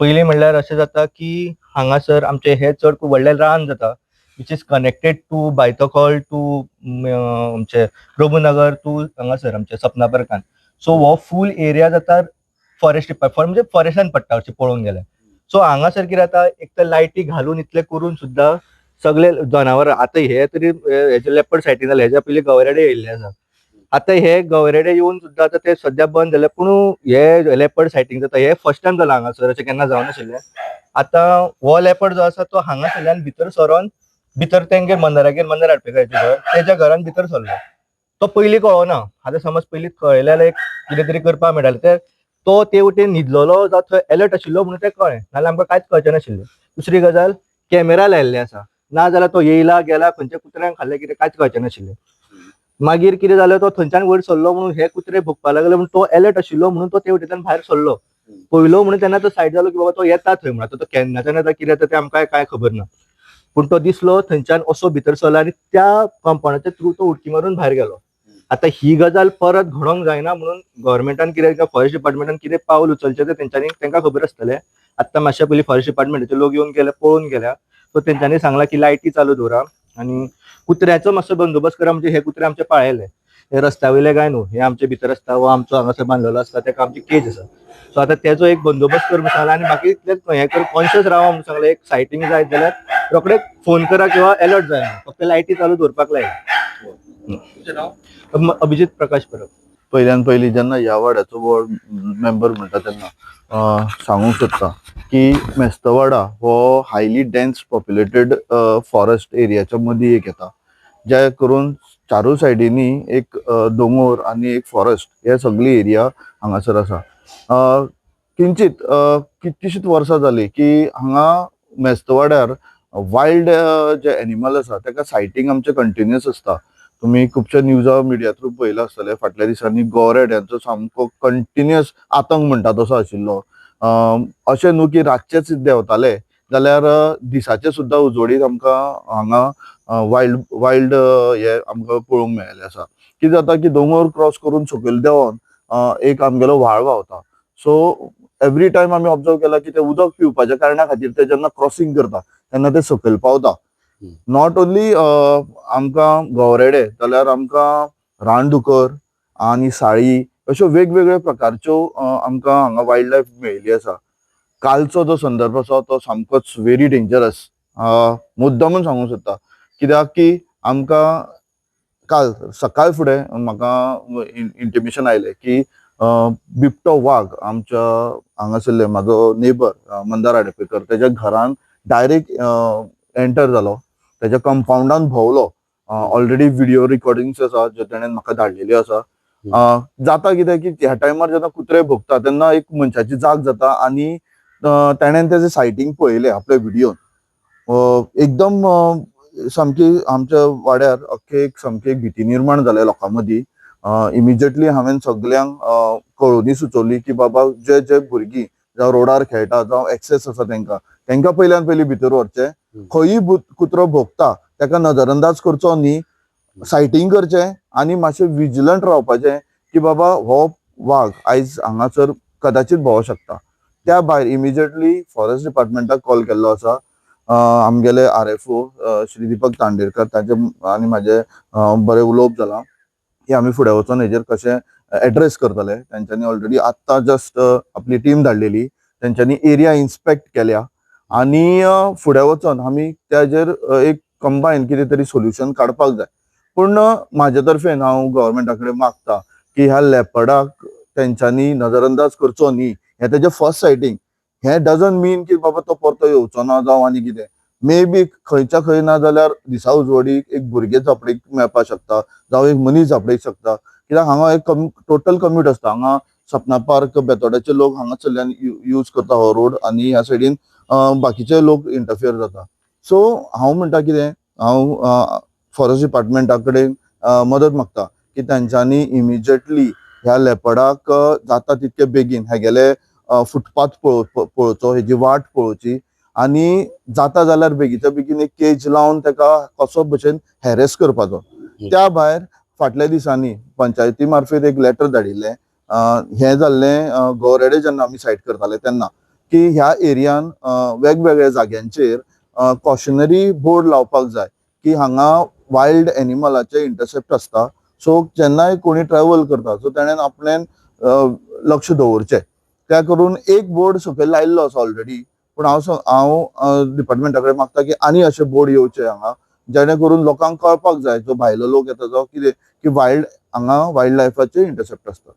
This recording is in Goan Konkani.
पयलीं म्हणल्यार अशें जाता की हांगासर आमचे हे चड व्हडलें रान जाता, which is connected to Baitokhol to आमचे प्रभुनगर टू हांगासर आमचे सपना पार्कान. सो हो फूल एरिया जाता फॉरेस्ट डिपार्टमेंट, म्हणजे फॉरेस्टान पडटा अशें पळोवंक गेल्यार. सो हांगासर कितें जाता, एक तर लायटी घालून इतलें करून सुद्दां सगळे जनावर, आतां हे तरी हेजे लेपर्ड सायटींग जालें, हेज्या पयलीं गवेरेडे येयल्ले आसा. आतां हे गवेरेडे येवन सुद्दां आतां ते सद्या बंद जाले, पूण हे लेपर्ड सायटींग जाता हे फर्स्ट टायम जालां हांगासर, अशें केन्ना जावनाशिल्लें. आतां हो लेपर्ड जो आसा तो हांगासरल्यान भितर सरोन भितर तेंगेर मंदारागेर, मंदार आडपेकाराचें घर, तेज्या घरान भितर सरलो. तो पयलीं कळना. आतां समज पयलीं कळ्ळें जाल्यार एक कितें तरी करपाक मेळटालें. ते तो ते वटेन न्हिदलेलो जावं थंय एलर्ट आशिल्लो म्हणून तें कळ्ळें, नाजाल्यार आमकां कांयच कळचें नाशिल्लें. दुसरी गजाल, कॅमेरा लायिल्ले आसा, ना जाल्यार तो येयला गेला खंयच्या कुत्र्यांक खाल्लें कितें कांयच कळचें नाशिल्लें. मागीर कितें जालें, तो थंयच्यान वयर सरलो म्हणून हे कुत्रे भोंकपाक लागले म्हणून तो एलर्ट आशिल्लो म्हणून तो ते वटेंतल्यान भायर सरलो. पयलो म्हणून तेन्ना तो सायड जालो की बाबा तो येता थंय म्हणून. आतां तो केन्नाच्यान येता कितें येता तें आमकां कांय खबर ना, पूण तो दिसलो थंयच्यान असो भितर सरलो आनी त्या कंपाउंडाच्या थ्रू तो उडकी मारून भायर गेलो. आतां ही गजाल परत घडोवंक जायना म्हणून गव्हर्मेंटान कितें, फॉरेस्ट डिपार्टमेंटान कितें पावल उचलचें तें तेंच्यांनी तांकां खबर आसतलें. आत्तां मातशा पयलीं फॉरेस्ट डिपार्टमेंटाचे लोक येवन गेले, पळोवन गेल्या. सो तेंच्यांनी सांगलां की लायटी चालू दवरा आनी कुत्र्याचो मातसो बंदोबस्त करा. म्हणजे हे कुत्रे आमचे पाळयले, हे रस्त्या वयले काय न्हू, हे आमचे भितर आसता वो आमचो हांगासर बांदलेलो आसता, तेका आमची केज आसा. सो आतां तेजो एक बंदोबस्त कर म्हणून सांगला आनी बाकी इतलेंच हें कर, कॉन्शियस रावा म्हणून सांगलें. एक सायटींग जायत जाल्यार रोखडेच फोन करा किंवा एलर्ट जाय म्हणून. फक्त लायटी चालू दवरपाक लाय. तुमचें नांव? अभिजीत प्रकाश परब. पयल्यान पयलीं जेन्ना ह्या वाड्याचो वॉर्ड मेंबर म्हणटा तेन्ना सांगूंक सोदता की मेस्तवाडा हो हायली डेन्स पॉप्युलेटेड फॉरेस्ट एरियाच्या मदीं एक येता, जे करून चारूय सायडींनी एक दोंगोर आनी एक फॉरेस्ट हे सगळी एरिया हांगासर आसा. किंचित कितलीशींच वर्सां जालीं की हांगा मेस्तवाड्यार वायल्ड जे एनिमल आसा तेका सायटींग आमचें कंटिन्युअस आसता. तुमी खुबशे न्यूजा मिडिया थ्रू पळयलां आसतलें, फाटल्या दिसांनी गोरेड्यांचो सामको कंटिन्युअस आतंक म्हणटा तसो आशिल्लो. अशें न्हू की रातचेच देंवताले, जाल्यार दिसाचे सुद्दां उजवाडीत आमकां हांगा वायल्ड वायल्ड हे आमकां पळोवंक मेळिल्लें आसा. कितें जाता की दोंगर क्रॉस करून सकयल देंवोन एक आमगेलो व्हाळ व्हांवता. सो एवरी टायम आमी ऑब्जर्व केला की ते उदक पिवपाच्या कारणा खातीर ते जेन्ना क्रॉसींग करता तेन्ना ते सकयल पावता. Not only आमकां गवरेडे, जाल्यार आमकां रानडुकर आनी साळी अश्यो वेगवेगळ्या प्रकारच्यो आमकां हांगा वायल्ड लायफ मेळिल्ली आसा. कालचो जो संदर्भ आसा तो सामकोच व्हेरी डेंजरस, मुद्दमून सांगूंक सोदता, कित्याक की आमकां काल सकाळ फुडें म्हाका इंटिमेशन आयलें की बिबटो वाग आमच्या हांगासरले म्हाजो नेबर मंदार आडपेकर तेज्या घरान डायरेक्ट एंटर जालो, तेज्या कंपाउंडान भोंवलो. ऑलरेडी व्हिडिओ रिकॉर्डिंग्स आसा ज्यो तेणेन म्हाका धाडलेल्यो आसा. जाता कितें की ह्या टायमार जेन्ना कुत्रे भोंकता तेन्ना एक मनशाची जाग जाता आनी तेणेन तेजें सायटींग पळयलें आपल्या व्हिडियोन. एकदम सामकी आमच्या वाड्यार अख्खे एक सामकी एक भिती निर्माण जाल्या लोकां मदीं. इमिजिएटली हांवें सगल्यांक कळोवणी सुचोवली की बाबा जे जे भुरगीं जावं रोडार खेळटा जावं एक्सेस आसा तेंकां, तेंकां पयल्यान पयलीं भितर व्हरचें. खंयूय कुत्रो भोंकता तेका नदरअंदाज करचो न्ही, सायटींग करचें आनी मातशें विजिलंट रावपाचें की बाबा हो वाग आयज हांगासर कदाचीत भोंवो शकता. त्या भायर इमिजिएटली फॉरेस्ट डिपार्टमेंटाक कॉल केल्लो आसा. आमगेले RFO Shri Deepak Chandekar तांचे आनी म्हाजें बरें उलोवप जालां की आमी फुडें वचोन हेजेर कशें एड्रेस करतले. तेंच्यांनी ऑलरेडी आत्तां जस्ट आपली टीम धाडलेली, तेंच्यांनी एरिया इन्स्पेक्ट केल्या आनी फुडें वचोन आमी तेजेर एक कंबायन कितें तरी सोल्युशन काडपाक जाय. पूण म्हाजे तर्फेन हांव गव्हर्मेंटा कडेन मागता की ह्या लेपर्डाक तेंच्यांनी नदरअंदाज करचो न्ही. हें तेजें फर्स्ट सायटींग, हें डजंट मीन की बाबा तो परतो येवचो ना जावं आनी कितें. मे बी खंयच्या खंय ना जाल्यार दिसा उजवाडीक एक भुरगें झापडीक मेळपाक शकता जावं एक मनीस झापडीक शकता, कित्याक हांगा एक टोटल कम्यूट आसता. हांगा सपना पार्क बेतोड्याचे लोक हांगासरल्यान यूज करता हो रोड आनी ह्या सायडीन बाकीचे लोक इंटरफियर जाता. सो हांव म्हणटा कितें, हांव फॉरेस्ट डिपार्टमेंटा कडेन मदत मागता की तेंच्यांनी इमिजिएटली ह्या लेपर्डाक जाता तितके बेगीन हेगेले फुटपाथ पळोवचो, हेजी वाट पळोवची आनी जाता जाल्यार बेगीच्या बेगीन एक केज लावन तेका कसो भशेन हॅरेस करपाचो. त्या भायर फाटल्या दिसांनी पंचायती मार्फत एक लेटर धाडिल्लें. हें जाल्लें गौरेडे जेन्ना आमी सायट करताले तेन्ना. की ह्या एरियान वेगवेगळ्या जाग्यांचेर कॉशनरी बोर्ड लावपाक जाय की हांगा वायल्ड एनिमलाचे इंटरसेप्ट आसता. सो जेन्नाय कोणी ट्रॅवल करता सो तेणेन आपणें लक्ष दवरचें. त्या करून एक बोर्ड सकयल लायिल्लो आसा ऑलरेडी, पूण हांव डिपार्टमेंटा कडेन मागता की आनी अशे बोर्ड येवचे हांगा, जेणे करून लोकांक कळपाक जाय, जो भायलो लोक येता जावं कितें, की वायल्ड हांगा वायल्ड लायफाचे इंटरसेप्ट आसता.